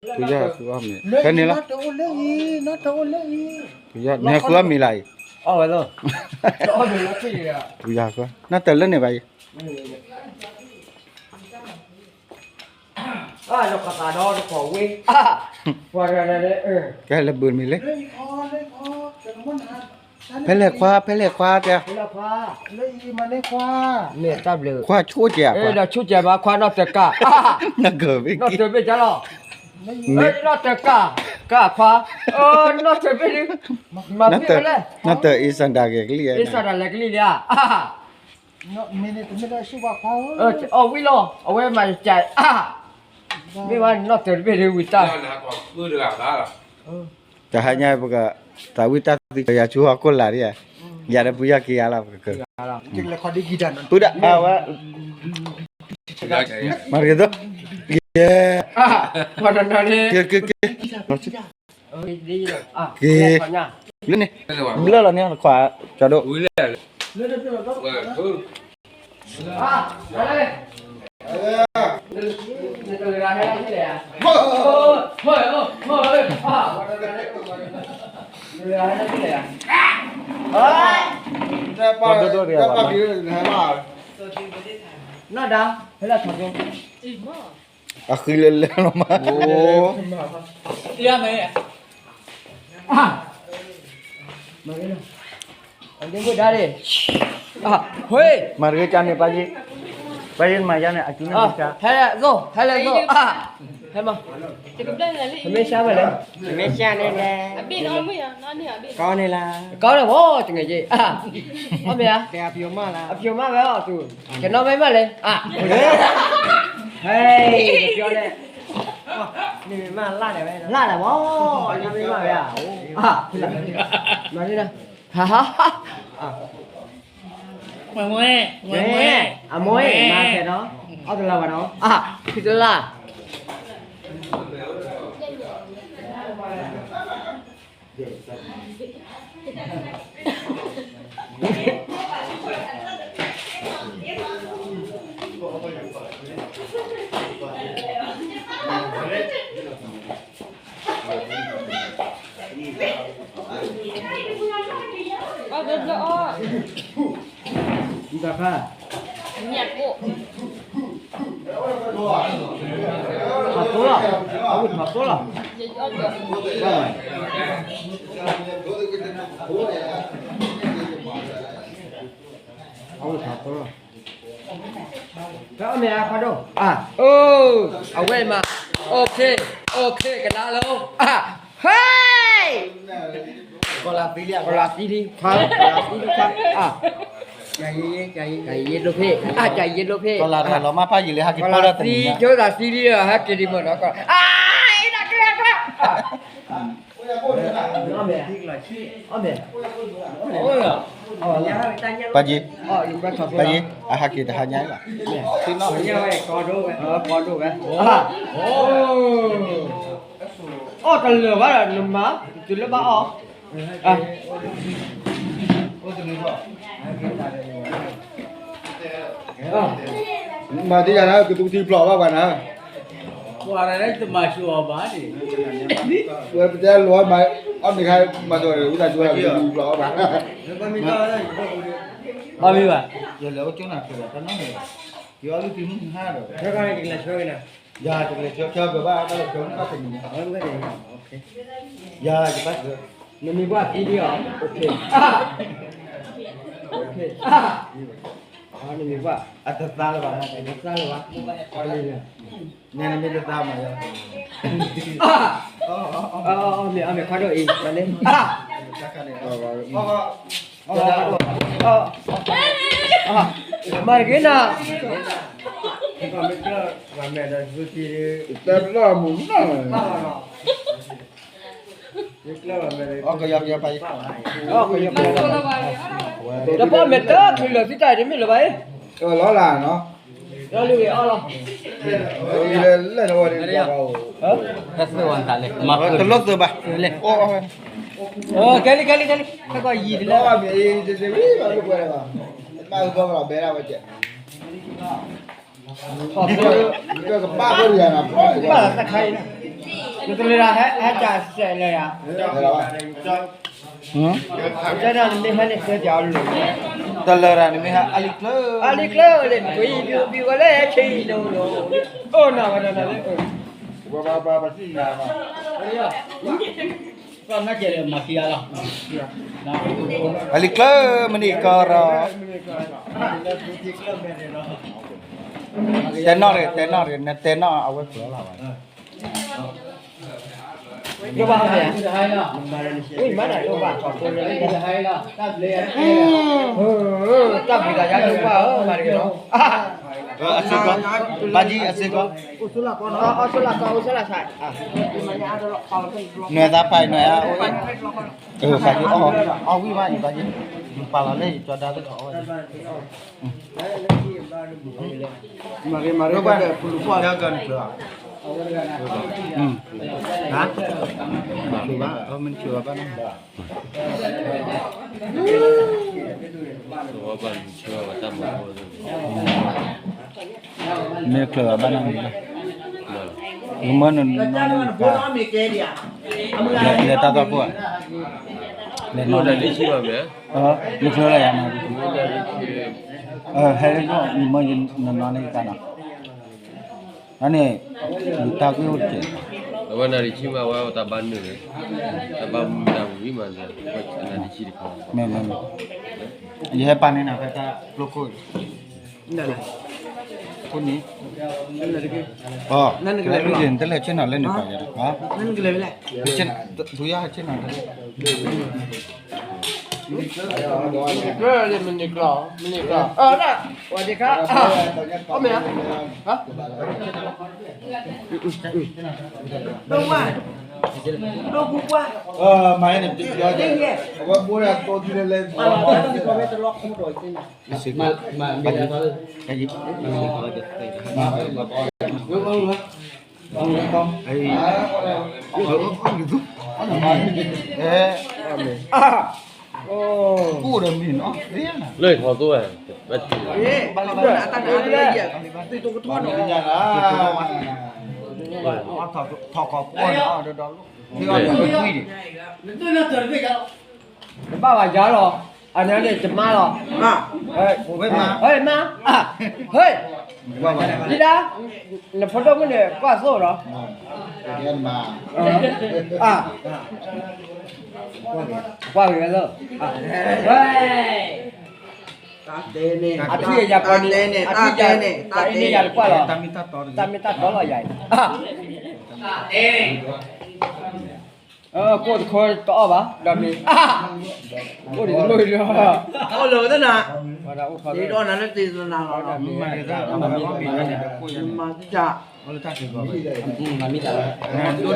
ဖုယီၢ်ဃုအီၣ်မ့ၤ ဖဲန့ၣ်လီၤ. ဖုယီၢ် နဟဲဃုအီၣ်မ့ၤလၢအံၤ, ဖုယီၢ်ဃု, နီၢ်တၢၤလၢန့ၣ်ဘၣ်အံၤ, ကဲလၢဘုးမ့ၤလၢ ဖဲလဲၣ်ခွါ ဖဲလဲၣ်ခွါတဲ, ခွါဆိၣ်ကဲၤ, ခွါနီၢ်တၢၤကၢ်, နီၢ်တၢၤဘ့ၣ်ကၢ်လီၤ, နီၢ်တၢၤကၢ်, ကၢ်ခွါ, နီၢ်တၢၤဘ့ၣ်ဒုး, မၤဖဲလဲၣ်, နီၢ်တၢၤအ့ၣ်စၣ်ဒၣ်ကဲကလံၣ်, အ့ၣ်စၣ်ဒၣ်လဲၤကလံၣ်လံဧါ, အီၣ်ဝံၣ်လီၤ အဝဲမၤစၢၤ, မ့ၢ်ဝဲနီၢ်တၢၤတဘ့ၣ်ဒုးဝံၤတၢ် တဟါညါပက သးဝံၣ်တၢ်သံ ယၤဆူဟီၣ်ခိၣ်လာ်ဒ်ယၤ, ယၤဒီးဖုယီၢ်က့ၤယၤလီၤ ပကကၢၤ, ပုဒ်အဝဲ, မၤတဂ့ၤသိး, ယဲ, က့ၤ, က့ၤ, က့ၤ, လၢန့ၣ်, ဘျၢလီၤန့ၣ် ခွါ, ကၠီဒိၣ် နီၢ်ဒါ, ဖဲလဲၣ်ထီၣ်ကၠိ, အဃံလၢလၢလီၤမး, မၤတဂ့ၤကန့ၣ် ပၢ်ယ့ၢ်, ပၢ်ယ့ၢ်မၤယါန့ၣ် အကၠူန့ၣ်, ဟဲလဲၣ်သိး, ဟဲလဲၣ်သိး, ဟဲမး, မ့ၢ်ဆါမးလဲၣ်, မ့ၢ်ဆါန့ၣ်လဲၣ်, ကီန့ၣ်လီၤ, ကီန့ၣ်ဘီ, တဂ့ၤယ့ၢ်, အီၣ်မ့ၢ်ဧါ, အဖျိမးဝဲအီၣ်သူ, ကနီၣ်မ့ၢ်မးလဲၣ်, ဟဲ, ကၠီန့ၣ်, နမ့ၢ်မးလၢ်ဒၣ်ဝဲ, လၢ်ဒၣ်ဘီ, ကနီၣ်မ့ၢ်မးဝဲဧါ, မၤန့ၣ်, ဟါဟါ, မ့ၢ်, မ့ၢ်, အမိၢ်, မၤကဲၤဒီး, အီၣ်တလၢဘၣ်ဒီး, ဖံတလၢ် အီၣ်ဘျၢဘျၢအီၣ်, မ့ၢ်တၢ်ခါ, ထီၣ်သိလီၤ, အဝဲထီၣ်သိလီၤ, အဝဲထီၣ်သိလီၤ, တၢ်အီၣ်မ့ၢ်အါခီဒိၣ်, အၢ, အဝဲမး, okay, okay ကနၣ်လီၤ, ဟဲ, ကီၤလၤသံလံ, ကီၤလၤသံလံ, ကီၤလၤသံလံ, ကၢ်ယ့ဒိၣ်ဖ့ၣ်, ကၢ်ယ့ဒိၣ်ဖ့ၣ်, ကီၤလၤသံဆိသးသံလံ, ဟဲက့ၤဒံးမးဒီး, အၢ, အၢ, ပၢ်ယ့ၢ်, ပၢ်ယ့ၢ်, အဟးက့ၤတဟါညါလီၤ, ကီဒိၣ်ဝဲ, ကီဒိၣ်ဝဲ, အီၣ်တလၢာ်ဘၣ်ဒီး နမၤ, တုၤလၢဘၣ်အီၣ်, မၤဒ်ယၤနၤ ကသူကထံဖျိးဘၣ်ပှၤနၤ, ပှၤတမၤဆိအီၤဘၣ်န့ၣ်, ဝဲပတဲလိာ်မၤ, အီၣ်မ့ၢ်ခါမၤဆိ ဝံသးစူၤဝဲကသူကထံဖျိးဘၣ်, အီၣ်မ့ၢ်ဘၣ်, ယလဲၤအိၣ်ကၠိနၤဖျိးဘၣ်တၢ်နီတမံၤ, ယအီၣ်လုၢ်သံမုၢ်ဟါဒီး, ယၤတကလဲၤဆၢဆၢကဘၣ် တၢ်လၢကၠိနဘၣ်တမံၤ, ယၤယဘၣ်ဆၢ, နမံၤပှၢ်သံဒံးအီၤ, နမံၤပှၢ်, အတသါလၢၤဘၣ်, အတသါလၢၤဘၣ်, နမ့ၢ်တသါမးယၤ, မ့ၢ်အီၣ်မ့ၢ်ခွါဒိၣ်အံၤ, မၤန့ၣ်, မၤတဂ့ၤနၤ, တၢ်ဘျီမုၢ်နီၢ်, တပီၢ်မ့ၢ်တချုးလၢာ်သံတၢ်အံၤတမ့ၢ်လၢၤဘၣ်အံၤ, လီၤလၢ်နီၤ, လီၤလၢ်ဂ့ၤအီၣ်လီၤ, လၢလၢနဝဲဒၣ်, တလိၣ်သၢဘၣ်, ကဲလံ ကဲလံ ကဲလံ, ခဲကီၢ်ယံာ်တလၢ, ဘၣ်ဘဲဒၣ်ဝဲကဲ, ဘၣ်တခါအံၤ, ဘၣ်တခါအံၤ, ကတလၢၤဟဲတၢ်စဲးလၢယၤ, တၢ်နမ့ၢ်ဟဲန့ၣ် ဆဲးပၠးအီၤလိၤ, တလၢၤတၢ်နမ့ၢ်ဟဲ အလံၤကျၢၤ, အလံၤကျၢၤလၢ ကွံဘံဝဲလၢဆံးလိၤလိၤ, အိၣ်နၤဝဲနၤလၢ, ဘၣ်ဘၣ်ဘၣ်ဘၣ်စံၣ်နၤဘၣ်, အလံၤကျၢၤမနံၤကီၢ်ရီ, တဲနီၣ်ရံၣ် တဲနီၣ်ရံၣ် နတဲနီၣ်အဝဲကျၢၤလီၤဘၣ်. တၢ်ဘျုးတၢ်ယါဒိၣ်ဘၣ်ဧၢ မၤတက့ၢ်နီၤ, အစ့ၢ်ကီး, ဘၣ်ကံအစ့ၢ်ကီး, အိၣ်ဆိလၢကီၢ် အိၣ်ဆိလၢကီၢ်, နွဲၣ်သးဖးနွဲၣ်အအိၣ်, ဘၣ်ကံအီၣ်ဝံၣ်ဘၣ်အံၤ ဘၣ်ကံ, ပာ်လီၤလၢယကၠီဒါသ့ၣ်အီၣ်ဝဲ, မၤရ့မၤရ့ပူၤလပှၢ်, ဘၣ်မ့ၢ်ဘၣ်, မ့ၢ်ချၢဘၣ်နၤ, မ့ၢ်နနီၢ်န့ၣ်, လဲၤတၢ်သီခိၣ်ဧါ, လဲၤနီၢ်န့ၣ်, မ့ၢ်ချၢလၢယၤနၤ, ဟဲလၢယမ့ၢ်နနီၢ်န့ၣ်တၢ်နီၤ, အန့ၣ်, ယတၢ်ကွံအိၣ်တက့ၢ်, အဝဲနၤတဆံမး အဝဲတၢ်ဘၣ်နုာ်, တၢ်ဘၣ်မူတၢ်ဝံၤမး, နၤတဆံတခါ, မ့ၢ်မ့ၢ်မ့ၢ်, ယဟဲပာ်န့ၢ်နၤဖဲတၢ်ကျိခိၣ်, ခိၣ်န့ၣ်, နတလဲၤဆ့ၣ်နီၤလၢန့ၣ်ပှၤ, ဒုးယဟဲဆ့ၣ်နီၤတလဲၣ်, မနုၤကျီ, မနုၤကျီ, အၢ ဒၣ်, ဝၤဒံးခါ, အီၣ်မ့ၢ်ဧါ, ဒိၣ်ဝါ, ဒိၣ်ပူၤပှၢ်, မၤန့ၣ်, အဝဲဘိဒၣ်ကိးဒ်လဲၣ်လဲၣ်, မၤ, မၤ, အိၣ်ဒီးမ့ၢ်နီၤ, လၢထီၣ်သိဝဲ, ဘၣ်လၢဘၣ်လၢ, ထီၣ်ခီၣ်ပီၢ်န့ၣ်အီၤဒီးဒီး, နဘၣ်ဘၣ်ယၤလီၤ, အန့ၣ်န့ၣ် ယမါလီၤ, ဟဲမါ, ဟဲ, ဒ်ဒၣ်, နဖိဒိၣ်မုၣ်န့ၣ် ကွၢ်သိလီၤ, ကွၢ်ဂ့ၤလၢ, အထံၣ်ယၤပှၤန့ၣ်, အထံၣ်ယၤန့ၣ်, ယၤတကွၢ်လီၤ, တၢ်မ့ၢ်တၢ်တီလီၤယၤအံၤ, ကိၣ်တခီတအီၣ်ဘၣ်, ဒီးမ့ၢ်, အိၣ်ဒံးတလိၣ်ဒီး, အိၣ်လၢသနၤ, ဒ်ဒီးနၤလၢတ့သနၤလီၤ, မၤသံတၢ်, မၤမံတၢ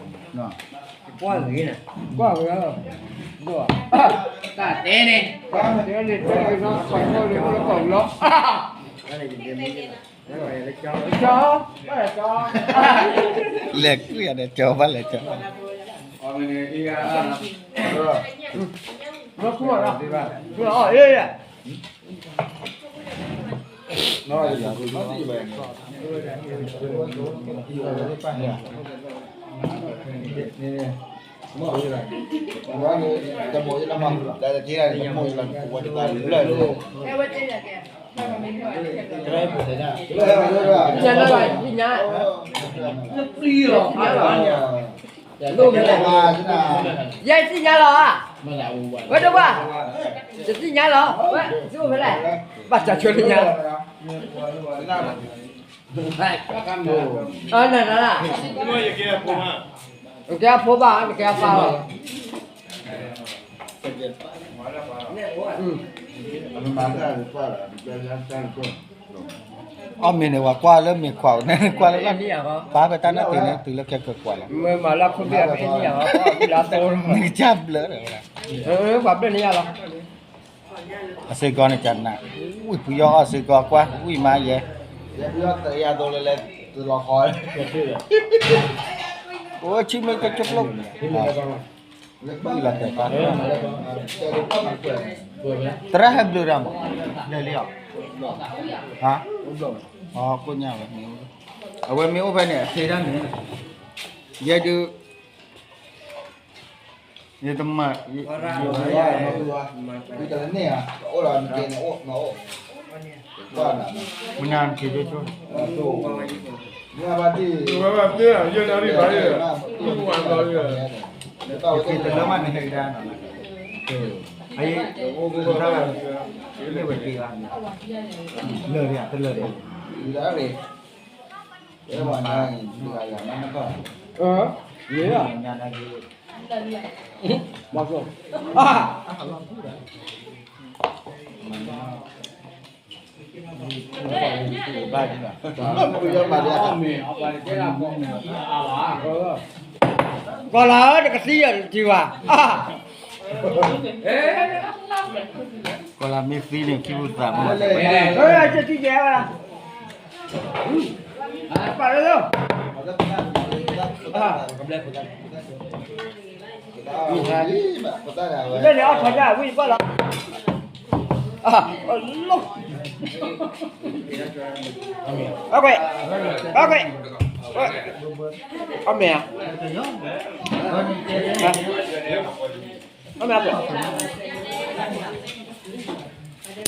်, ကွၢ်ဂ့ၤန့ၣ်, ကွၢ်ဂ့ၤ, တၢ်တဲန့ၣ်, တၢ်တဲန့ၣ်, တၢ်တဲန့ၣ်, လၢကီၢ်လီၤ, လဲၤကွံာ်ယၤဒီးကၠီဘၣ်လဲၤကၠီဘၣ်, ယဲသ့ၣ်ညါလီၤဧါ, ဝဲဒိၣ်ဘၣ်, ယသ့ၣ်ညါလီၤ, ဝဲသ့ၣ်အိၣ်ဖဲလဲၣ်, ဘၣ်တၢ်ဆိလၢညါ, နန, နကဲအဖိဘၣ် နကဲအပၢ်လီၤ, အီၣ်မ့ၤန့ၣ် ပှၤကွၢ်လၢမ့ၤခွးန့ၣ် ကွၢ်လၢလီၢ်, ပာ်ဖဲတၢ်နၢ်တ့ၢ်န့ၣ် တုၤလၢကဲကကွၢ်လီၤ, မ့ၢ်မၤလၢခိၣ်ဘ့ၣ်အမ့ၢ်န့ၣ်ယါ, နကစၢ်ဘျၢ, ပှၤဘျၢန့ၣ်ယါလီၤ, အစ့ၢ်ကီးန့ၣ်ကနၣ်, ဝံၣ်ပယီၤအီၣ်စ့ၢ်ကီးကွၢ် ဝံၣ်မါယဲ, အိၣ်ဆံမ့ၢ်ကဆိဖျိ, လၢဘၣ်လီၤတဲာ်ပာ်, သရၣ်ဟဲဘျုးတၢ်မး, လဲၤလံအီၤ, ဟါ, ကိၣ်ညါဝဲ, အဝဲမ့ၢ်အိၣ်ဖဲန့ၣ် အသ့တၢ်န့ၣ် ယဲဒုး ယတမၤ ယတမၤ မနၤက့ၤကၠိ ယက့ၤတလၢမးန့ၣ်ဟဲကဒါနီၤ, အံၤ တၢ်ဘၣ် မ့ၢ်ဝဲက့ၤဘၣ် လၢာ်ဒံး တလၢာ်ဒံး ကီၢ်လၤဧၢ တကသံယၤတထံၣ်ဘၣ်, ကီၢ်လၤမ့ၢ်သံန့ၣ် ခံပူသးမး, ပာ်လၢ လၢန့ၣ်အီၣ်ထီၣ်ဒၣ်ဝံၣ်ဘၣ်လီၤ, အီၣ်ကွဲး, အီၣ်ကွဲး, အီၣ်မဲာ်ဧါ, အီၣ်မဲာ်ကွဲး,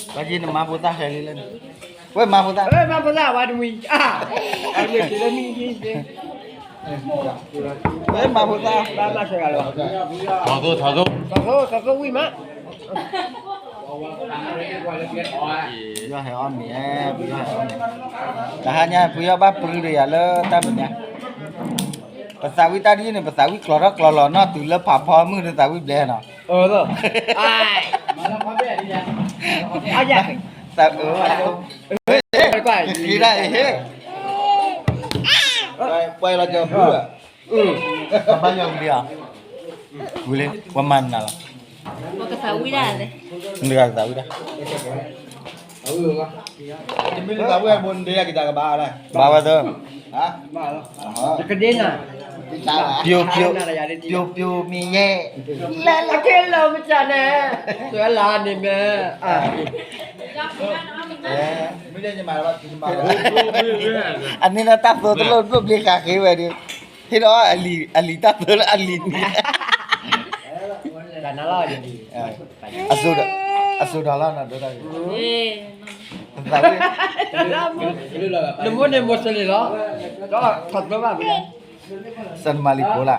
ဘၣ်က့ၤနမၤဖိသၣ်ဟဲလံလၢန့ၣ်, ဝဲမၤဖိသၣ်, မၤဖိသၣ်ဝဲတမှံၤ, အမ့ၢ်တလၢမံၤ, ဝဲမၤဖိသၣ်, ဘၣ်မၤစှၤဂၤလီၤ, ထီၣ်သိ ထီၣ်သိ, ထီၣ်သိ ထီၣ်သိဝံၣ်မး ပယီၤဟဲအီၣ်မ့ၤ, ပယီၤဟဲအီၣ်မ့ၤ, တဟါညါ ပယီၤဘၣ်ပြူဒီးယၤလၢတၢ်မဲာ်ညါ, ပသးဝံၣ်တၢ်ဒ်န့ၣ် ပသးဝံၣ်ကျီထီၣ်ကျီလီၤနီၢ်တုၤလၢဖးဖီမုၢ်ဒီးသးဝံၣ်ဘျဲၣ်နီၤ, သးအၢ, ဃ့ဒၣ်အံၤ, ပှဲၤလီၤကၠီၤဖု, ဘၣ်ယီၤဝံၤလံဧါ, ဝံၤလံ ပှၤမၤနၤလီၤ, ပကသးဝံၣ်ဒၣ်လဲၣ်, နတဂၤကသးဝံၣ်ဒၣ် မ့ၢ်သးဝံၣ်ဘိနဒ့ကဒါကဘၣ်လၢ, ဘၣ်ဝဲသၢ, ကဒ့နၤ, ပျိပျိ, ပျိပျိမံၤယဲ, လၢလၢက့ၤလီၤမ့ၢ်တၢ်န့ၣ်, သွဲလါန့ၣ်မ့ၢ်, အန့ၣ်လၢတၢ်သိတလိၣ်ဘျိဘျ့ဃးဃ့ဝဲဒီး, ဟ့ၣ်ဒီးအလံၤတၢ်သိလၢအလံၤန့ၣ် အစိဒီးလီၤနီၤ, ဒိၣ်တၢ်ဂ့ၤ, နမိၢ်န့ၣ်မိၢ်စလ့ၣ်လီၤ, ဒီးထီၣ်သၢဘၣ်, စနမၤလံၤဖိလၢ, လံၤ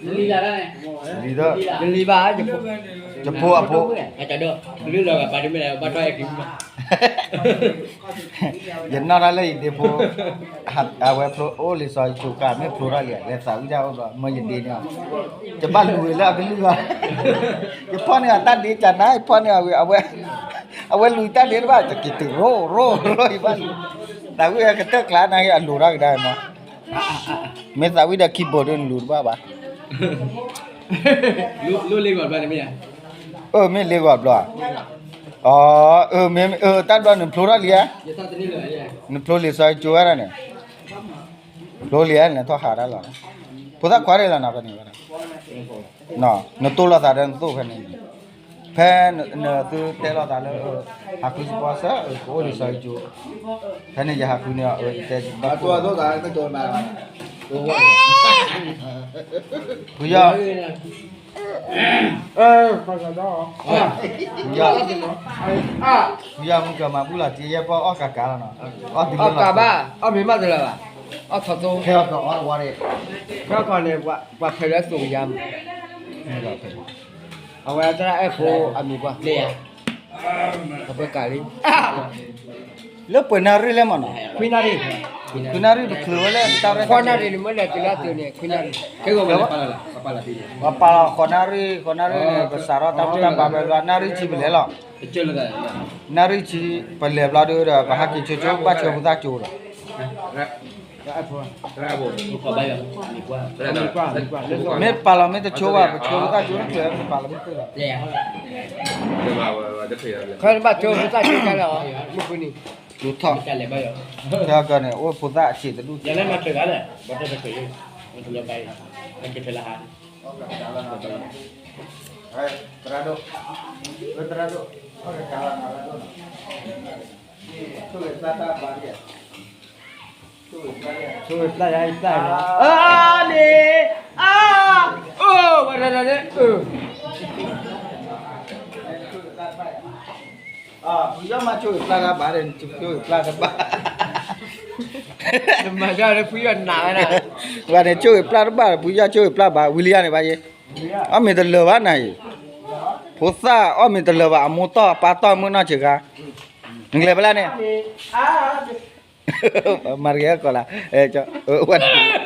ဒီး, လံၤဘၣ်, ယဖိအဖိ ယနီၢ်တၢ်လၢယဒ့ဖိ, အဝဲဖျိအိၣ်လံာ်စီဆှံကၠိကါ မ့ၢ်ဖျိထီၣ်လံာ် လဲၤသးဝံၣ်တၢ်အိၣ်ဘျီ မ့ၢ်ယဒ့န့ၣ်, ယဘၣ်လူၤဝဲလၢအကလုၢ်ဘၣ်, ယဖီၣ်န့ၢ်အတၢ်ဒ့ကနၤ ယဖီၣ်န့ၢ်အဝဲ, အဝဲလူၤတၢ်ဒ့တဘၣ် ယက့ၤတုၤရိရိ ယဘၣ်လူၤ, သးဝံၣ်ဝဲကတၢၢ်ကျါန့ၣ် အလိၤထီၣ်ကဒါမး, မ့ၢ်သးဝံၣ်ဒီး keyboard ဒ်နလူၤတဘၣ်ဘၣ် အၢ မ့ၢ်လ့ဂီၤဘျီ, အၢ မ့ၢ် အၢ တၢ်ဘျီနဖျိထီၣ်လံဧါ, နဖျိလံာ်စီဆှံကၠိဝဲဒၣ်န့ၣ်, ဖျိလံာ်ဧါ နထီၣ်ဟးတၢ်လီၤ, ဖိသၣ်ခွါဒ်လီၤနီၤဖဲန့ၣ်, နတိၢ်လိာ်သးဒီးနသိၣ်ဖဲန့ၣ်, ဖဲနသုတဲလိာ်သးလၢ ဟးဃုစပီစၢၤ ကအိၣ်လံာ်စီဆှံကၠိ, ဖဲန့ၣ်ယဟးဃုန့ၣ်အီၤ ယတဲ, ဖုယီၢ် ဖုယီၢ် ဖုယီၢ်မုၢ်ကမၤဘူၣ်လီၤ ကယဲၢ်ပီၢ်အီၣ်ကးကးလီၤနီၤ, အီၣ်တုၤလၢလီၤ, အီၣ်မ့ၤမးတလၢၤဘၣ်, အီၣ်ထီၣ်သိ, ခဲအီၣ်ကအီၣ်ဝဲ, ခဲအီၣ်ကီၢ်န့ၣ် ပှၤဖဲးလၢသိးကယၤမး, အဝဲသရၣ်အဲၣ်ဖိအမံၤပှၤ, အပှဲၤကးလံ လၢပှဲၤနၣ်ရံၣ်လဲၣ်မးနီၤ, ခွံနၣ်ရံၣ်, ခွံနၣ်ရံၣ်ပချုးဝဲလၢတၢ်ရဲၣ်, ဃိးနၣ်ရံၣ်န့ၣ် မ့ၢ်လဲၤတုၤလၢအသုးန့ၣ် ခွံနၣ်ရံၣ်, ပှၤပာ်လီၤဃိးနၣ်ရံၣ် ဃိးနၣ်ရံၣ်န့ၣ် ပစးထီၣ်တၢ်ဘူၣ်တၢ်ဘါဝဲဘျီ နၣ်ရံၣ်ဆံပလဲၤလီၤ, နၣ်ရံၣ်ဆံပလဲၤဘျီဒီး ပဟးက့ၤဆိဆိ ဘၣ်ဆၢဖိသၣ်ကၠိဒီး မ့ၢ်ပာ်လီၤမ့ၢ်တဆိဘၣ် ပဆိဖိသၣ်ကၠိတချုး ပာ်လီၤမ့ၢ်တချုးလီၤ, ခီဘၣ်ဆိဖိသၣ်ကၠိတချုးလီၤ, မုၢ်ဃုနံၤ, ကၠိထီၣ်, ခဲကီၢ်န့ၣ် အိၣ်ဖိသၣ်အဆံးတဒူၣ်, သရၣ်ဒိၣ်, သရၣ်ဒိၣ်, ဆိၣ်ဂ့ၤပျၢ်ယၤ အံၤပျၢ်လီၤ, အါန့ၣ် ဖုယီၢ်မၤဆိၣ်ဂ့ၤပျၢ်တၢ်ဘၣ်ဒီး နဆိၣ်ဂ့ၤပျၢ်တၢ်ဘၣ်, နမၤဒ်ဖုယီၢ်နးဝဲဒၣ်, ဘၣ်န့ၣ်ဆိၣ်ဂ့ၤပျၢ်တဘၣ်ဒီး ဖုယီၢ်ဆိၣ်ဂ့ၤပျၢ်ဘၣ် ဝံၤလံယၤန့ၣ်ဘၣ်ယ့ၣ်, အီၣ်မ့ၤတလၢာ်ဘၣ်နၤအံၤ, ဖိသၣ်အီၣ်မ့ၤတလၢာ်ဘၣ် အမိၢ်တီၢ်အပၢ်တီၢ်မုၢ်နီၢ်ဆံးခါ, နကလဲၤဖဲလဲၣ်န့ၣ် မၤတက့ၢ်ကီၢ်လၢ်, ဝဲ,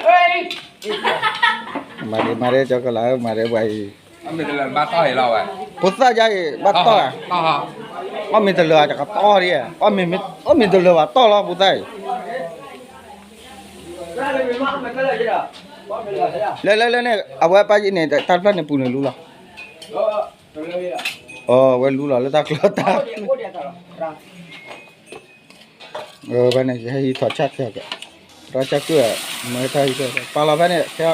မၤတက့ၢ် မၤတက့ၢ်ကီၢ်လၢ် မၤတက့ၢ်ပှၤအံၤ, ဖိသၣ်ယါအံၤ ဘၣ်တီၢ်ဧါ, အီၣ်မ့ၤတလၢာ်ဧါ တကတီၢ်ဒံး, အီၣ်မ့ၤတလၢာ်ဘၣ်တီၢ်လီၤ ဖိသၣ်အံၤ, လၢလၢလၢန့ၣ် အဝဲပၢ်ယံၤန့ၣ် တၢ်တဖျၢၣ်န့ၣ်ပူၤန့ၣ်လူလီၤ, အဝဲလူလီၤလၢတၢ်ကျီတၢ် ဖဲန့ၣ် ယဟဲဟံးထီၣ်ဆၣ်ခဲကဲ, ဒီးဆၣ်ကုၢ်, မ့ၢ်တၢ်ဟံးထီၣ် ပာ်လီၤဖဲန့ၣ် ခဲ,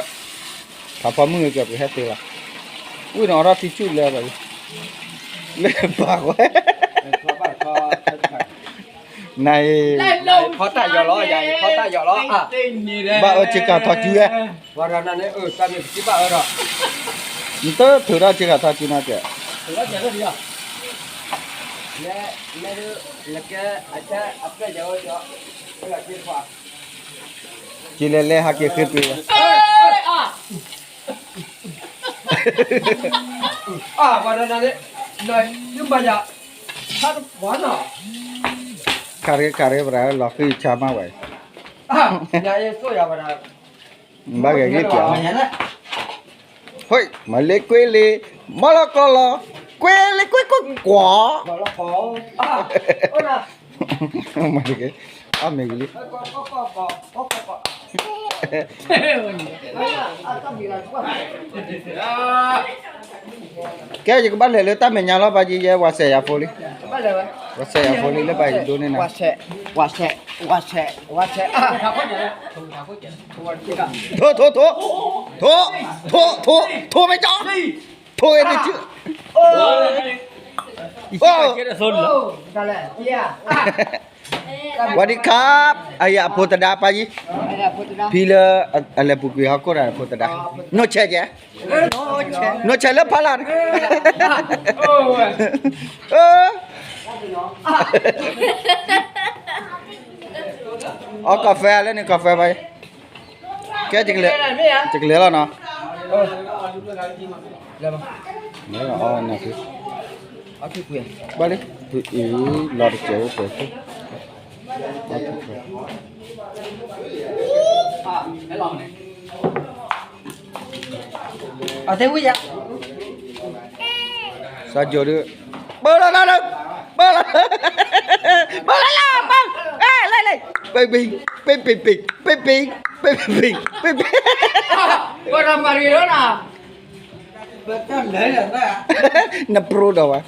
ထးဖီမုၢ်ကဲပှၤဟဲတ့ၢ်လီၤ, ဝံၤန့ၣ်အီထီၣ်ထံဆူၣ်လၢဘၣ်, လၢဘၣ်ဝဲ, နအံၤ, ဖီတၢ်ယီၤလီၤ, ယၤအံၤဖီတၢ်ယီၤလီၤ, ဘၣ်အၢဆ့ကၤထီၣ်စုဝဲ, ပှၤဒီးနၤန့ၣ် အၢ တၢ်မ့ၢ်ပစံးဘၣ်အၢဒီး, နတထုးထီၣ်ဆ့ကၤထီၣ်စုနီၤကဲ, ကလဲၤလဲၤဟးက့ၤဃ့ပှ့ၤဝဲ, ခါရ့ခါရ့ ပှၤလီၤဃံဆါမးဝဲ, ဘၣ်ဂဲၤဂ့ၤပၠး, မၤလ့ကွ့လ့, မၤလီၤကီလီၤ, ကွ့လ့ကွ့ကွ့ကွီ, မၤတက့ၢ်, အီၣ်မ့ၤဂ့ၤလံ ကဲ ယကဘၣ်လဲၤလၢတၢ်မဲာ်ညါလီၤ ပၢ်ကံယဲ ဝးစဲးယၤဖိလံ, ဝးစဲးယၤဖိလံ လၢပၢ်ကံဒိးန့ၢ်နၤ, ဝးစဲး, ဝးစဲး, ဝးစဲး, ထိ, ထိ, ထိ, ထိ, ထိ, ထိ, ထိမ့ၢ်ကၠီ, ထိဂ့ၤတစု, ဝးဒံခါ, အယၤအဖိသဒါပၢ်ကံ, ဖံလၢအလဲၤပူၤကွံာ်ဟီၣ်ခိၣ်တၢ်အဖိသဒါ, နိၣ်ဆဲးကဲ, နိၣ်ဆဲးလၢဖီလာ်န့ၣ်, အီၣ်ကီၢ်ဖဲလၢန့ၣ် ကီၢ်ဖဲဘၣ်, ကဲ, ယကလဲၤလီၤနီၤ, ဘၣ်လံ, လီၤတစဲးအိၣ်ပှဲၤခိၣ်, အတဲဝံယၤ, စၢ်ကၠိဒု, ပၢလီၤလၢ, ပၢလီၤ, ပၢလီၤလၢ, ပၢ, လဲၤလဲၤ, ပ့ပ့, ပ့ပ့, ပ့ပ့, ပ့ပ့, ပ့ပ့, ပှၤတၢ်မၤရံၤလီၤနၤ, နပြိဒီးဝဲ, ယ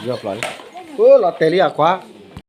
ီၢ်ဖျါလံ, အိၣ်လီၤတဲာ်လံအခွါ